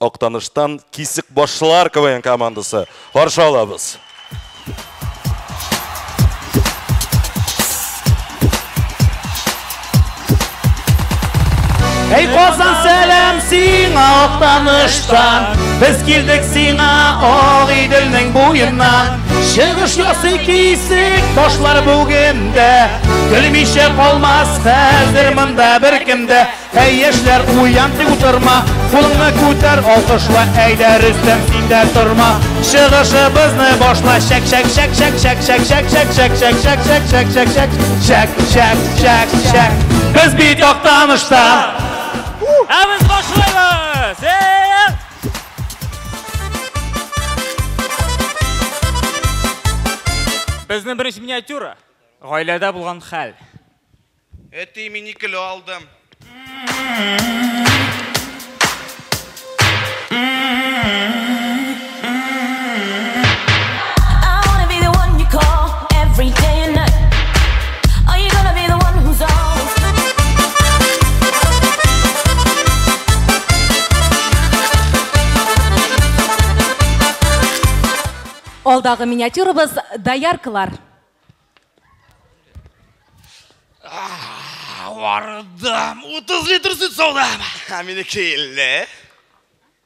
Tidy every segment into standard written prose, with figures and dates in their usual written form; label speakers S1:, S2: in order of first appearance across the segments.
S1: Актаныштан Кисек башлар КВН командасы. Каршы алабыз.
S2: Эй, Казан, сәлам сиңа Актаныштан. Без килдек сиңа Агыйделнең буеннан. Чыгыш ясый кисек башлар бүген дә. Көлмичә калмас хәзер монда беркем дә. Әй, яшьләр, уян, тик утырма. Кулыңны күтәр, алкышла, әйдә, Рөстәм, син дә торма. Чыгышыбызны башла. Чәк, чәк, чәк, чәк, чәк, чәк, чәк, чәк, чәк, чәк, чәк, чәк, чәк, чәк, чәк, чәк, чәк, чәк, чәк. Без бит Актаныштан.
S3: Ә без башлыйбыз! Безнең беренче миниатюра. Гаиләдә булган хәл.
S4: Әти, мин икеле алдым.
S5: I wanna be the one you call every day and night. Are you gonna be the one who's always
S6: Алдагы миниатюрабыз дояркалар.
S4: Бардым, 30 литр сөт саудым. Ә минеке 50.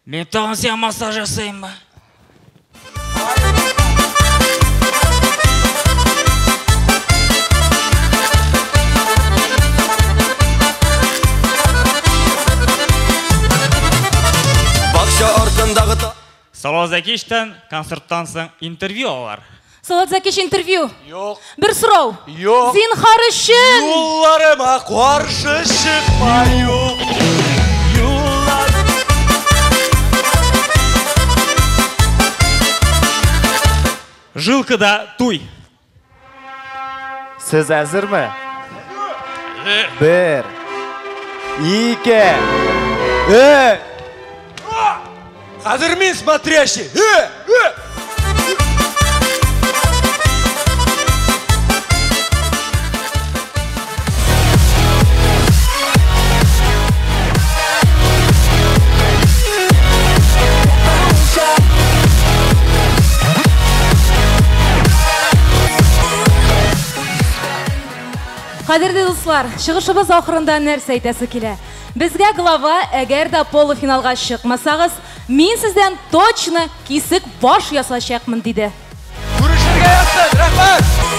S3: Мин тагын сиңа массаж ясыйммы?
S7: Бакча артындагы
S3: Салават Зәкиевичтан концерттан соң интервью алалар.
S6: Салават Зәкиевич интервью.
S4: Юк.
S6: Бер сорау.
S4: Юк.
S6: Зинһар өчен.
S1: Юлларыма каршы чыкма, юк. Юллар.
S3: Жилкада туй.
S8: Сез әзерме? Бер, ике, өч.
S4: Хәзер мин смотрящий.
S6: Кадерле дуслар, чыгышыбыз ахырында нәрсә әйтәсе килә? Безгә глава, әгәр дә полуфиналга чыкмасагыз, мин сездән точно кисек баш ясачакмын, диде.
S4: Күрешергә язсын, рәхмәт!